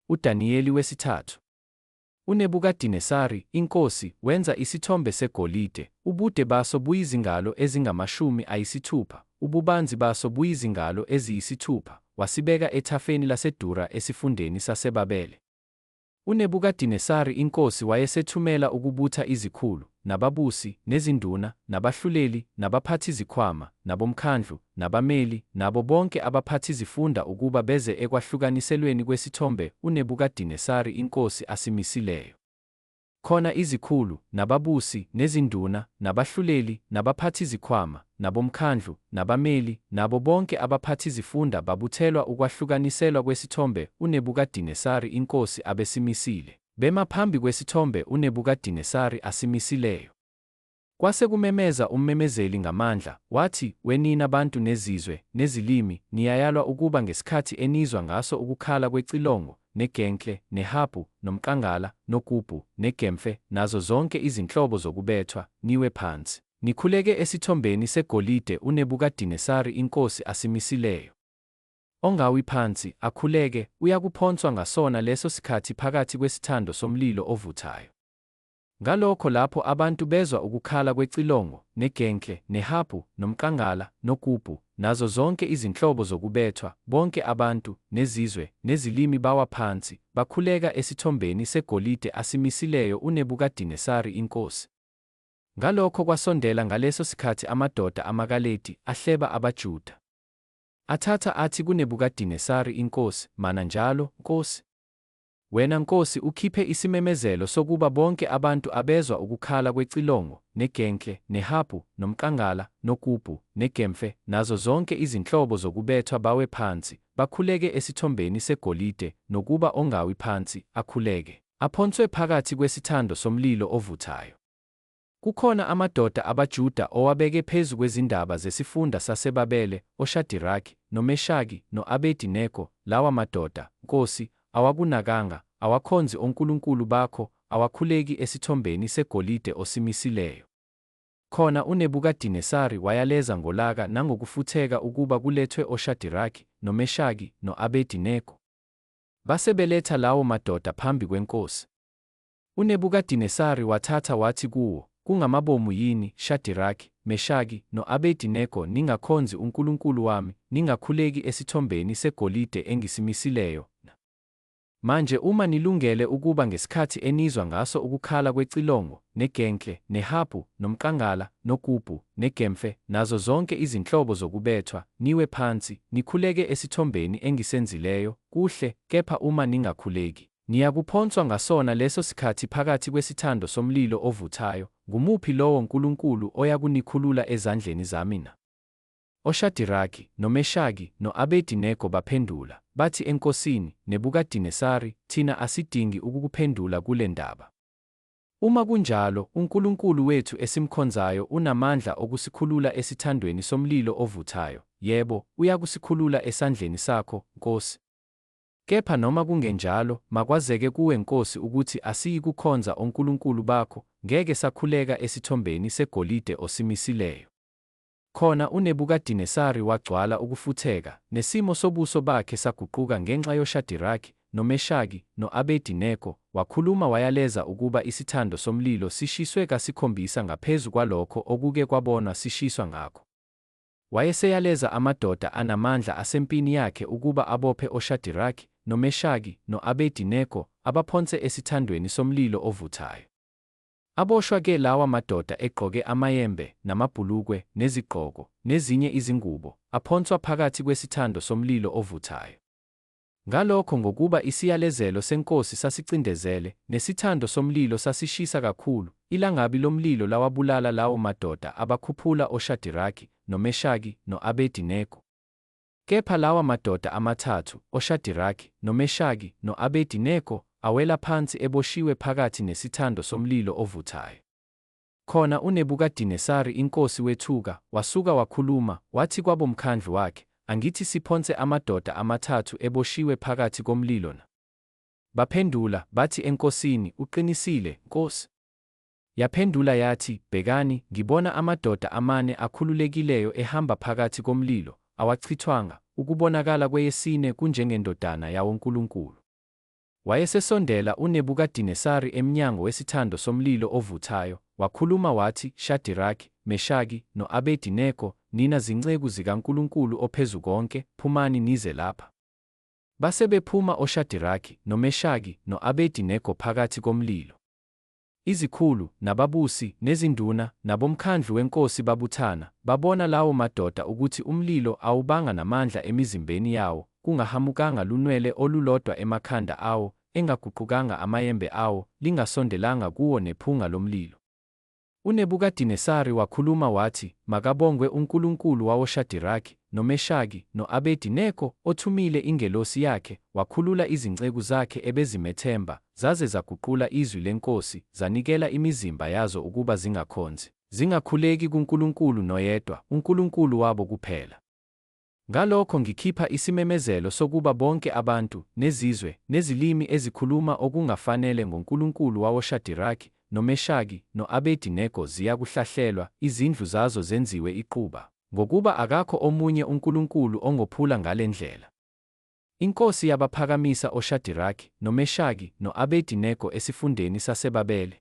UDaniyeli wesithathu. UNebukadinesari, inkosi, wenza isithombe segolide, ubude baso buyizingalo ezingamashumi ayisithupha, ububanzi baso buyizingalo eziyisithupha, wasibeka ethafeni laseDura esifundeni saseBabele. UNebukadinesari inkosi wayesethumela ukubutha izikhulu, nababusi, nezinduna, nabahluleli, nabaphathizikhwama, nabomkhandlu, nabameli, nabo bonke abaphathizifunda ukuba beze ekwahlukaniselweni kwesithombe uNebukadinesari inkosi asimisileyo. Khona izikhulu, nababusi, nezinduna, nabahluleli, nabaphathizikhwama, nabomkhandlu, nabameli, nabo bonke abaphathizifunda babuthelwa ukwahlukaniselwa kwesithombe uNebukadinesari inkosi abesimisile, bema phambi kwesithombe uNebukadinesari asimisileyo. Kwase kumemeza ummemezeli ngamandla, wathi, Wenina bantu nezizwe, nezilimi, niyayalwa ukuba ngesikhathi enizwa ngaso ukukhala kwecilongo, negenkle, nehabhu, nomqangala, nogubhu, negemfe, nazo zonke izinhlobo zokubethwa, niwe phansi, nikhuleke esithombeni segolide uNebukadinesari inkosi asimisileyo. Ongawi phansi, akhuleke, uyakuphonswa ngasona leso sikhathi phakathi kwesithando somlilo ovuthayo. Ngalokho lapho abantu bezwa ukukhala kwecilongo, negenkle, nehabhu, nomqangala, nogubhu, nazo zonke izinhlobo zokubethwa, bonke abantu, nezizwe, nezilimi bawa phansi, bakhuleka esithombeni segolide asimisileyo uNebukadinesari inkosi. Ngalokho kwasondela ngaleso sikhathi amadoda amaKaledi, ahleba abaJuda. Athatha athi kuNebukadinesari inkosi, Mana njalo, nkosi. Wena nkosi ukhiphe isimemezelo sokuba bonke abantu abezwa ukukhala kwecilongo, negenkle, nehabhu, nomqangala, nogubhu, negemfe, nazo zonke izinhlobo zokubethwa bawe phansi, bakhuleke esithombeni segolide, nokuba ongawi phansi, akhuleke, aphonswe phakathi kwesithando somlilo ovuthayo. Kukhona amadoda abaJuda owabeke phezu kwezindaba zesifunda saseBabele, oShadiraki, noMeshaki, no-Abedi Nego, lawa madoda, nkosi, awakunakanga, awakhonzi onkulunkulu bakho, awakhuleki esithombeni segolide osimisileyo. Khona uNebukadinesari wayaleza ngolaka nangokufutheka ukuba kulethwe oShadiraki, noMeshaki, no-Abedi Nego. Base beletha lawo madoda phambi kwenkosi. UNebukadinesari wathatha wathi kuwo, Kungamabomu yini, Shadiraki, Meshaki, no-Abedi Nego ningakhonzi uNkulunkulu wami, ningakhuleki esithombeni segolide engisimisileyo, na? Manje uma nilungele ukuba ngesikhathi enizwa ngaso ukukhala kwecilongo, negenkle, nehabhu, nomqangala, nogubhu, negemfe, nazo zonke izinhlobo zokubethwa, niwe phansi, nikhuleke esithombeni engisenzileyo, kuhle, kepha uma ningakhuleki, niyakuphonswa ngasona leso sikhathi phakathi kwesithando somlilo ovuthayo, ngumuphi lowo nkulunkulu oyakunikhulula ezandleni zami na? OShadiraki, noMeshaki, no-Abedi Nego baphendula, bathi enkosini, Nebukadinesari, Thina asidingi ukukuphendula kule ndaba. Uma kunjalo, uNkulunkulu wethu esimkhonzayo unamandla okusikhulula esithandweni somlilo ovuthayo, yebo, uyakusikhulula esandleni sakho, nkosi. Kepha noma kungenjalo, makwazeke kuwe nkosi ukuthi asiyikukhonza onkulunkulu bakho, ngeke sakhuleka esithombeni segolide osimisileyo. Khona uNebukadinesari wagcwala ukufutheka, nesimo sobuso bakhe saguquka ngenxa yoShadiraki, noMeshaki, no-Abedi Nego, wakhuluma wayaleza ukuba isithando somlilo sishiswe kasikhombisa ngaphezu kwalokho okuke kwabonwa sishiswa ngakho. Wayeseyaleza amadoda anamandla asempini yakhe ukuba abophe oShadiraki, noMeshaki, no-Abedi Nego, abaphonse esithandweni somlilo ovuthayo. Aboshwa ke lawa madoda egqoke amayembe, namabhulukwe, nezigqoko, nezinye izingubo, aphonswa phakathi kwesithando somlilo ovuthayo. Ngalokho ngokuba isiyalezelo senkosi sasicindezele, nesithando somlilo sasishisa kakhulu, ilangabi lomlilo lawabulala lawo madoda abakhuphula oShadiraki, noMeshaki, no-Abedi Nego. Kepha lawa madoda amathathu, oShadiraki, noMeshaki, no-Abedi Nego, awela phansi eboshiwe phakathi nesithando somlilo ovuthayo. Khona uNebukadinesari inkosi wethuka, wasuka wakhuluma, wathi kwabomkhandlu wakhe, Angithi siphonse amadoda amathathu eboshiwe phakathi komlilo na? Baphendula, bathi enkosini, Uqinisile, nkosi. Yaphendula yathi, Bhekani, ngibona amadoda amane akhululekileyo ehamba phakathi komlilo, awachithwanga, ukubonakala kweyesine kunjengendodana yawonkulunkulu. Wayesesondela uNebukadinesari emnyango wesithando somlilo ovuthayo, wakhuluma wathi, Shadiraki, Meshaki, no-Abedi Nego, nina zinceku zikaNkulunkulu oPhezukonke, phumani nize lapha. Base bephuma oShadiraki, noMeshaki, no-Abedi Nego phakathi komlilo. Izikhulu, nababusi, nezinduna, nabomkhandlu wenkosi babuthana, babona lawo madoda ukuthi umlilo awubanga namandla emizimbeni yawo, kungahhamukanga lunwele olulodwa emakhanda awo, engaguqukanga amayembe awo, lingasondelanga kuwo nephunga lomlilo. UNebukadinesari wakhuluma wathi, Makabongwe uNkulunkulu wawoShadiraki, noMeshaki, no-Abedi Nego, othumile ingelosi yakhe, wakhulula izinceku zakhe ebezimethemba, zaze zaguqula izwi lenkosi, zanikela imizimba yazo ukuba zingakhonzi, zingakhuleki kunkulunkulu noyedwa, uNkulunkulu wabo kuphela. Ngalokho ngikhipha isimemezelo sokuba bonke abantu, nezizwe, nezilimi ezikhuluma okungafanele ngoNkulunkulu wawoShadiraki, noMeshaki, no-Abedi Nego ziyakuhlahlelwa, izindlu zazo zenziwe iquba, ngokuba akakho omunye unkulunkulu ongophula ngale ndlela. Inkosi yabaphakamisa oShadiraki, noMeshaki, no-Abedi Nego esifundeni saseBabele.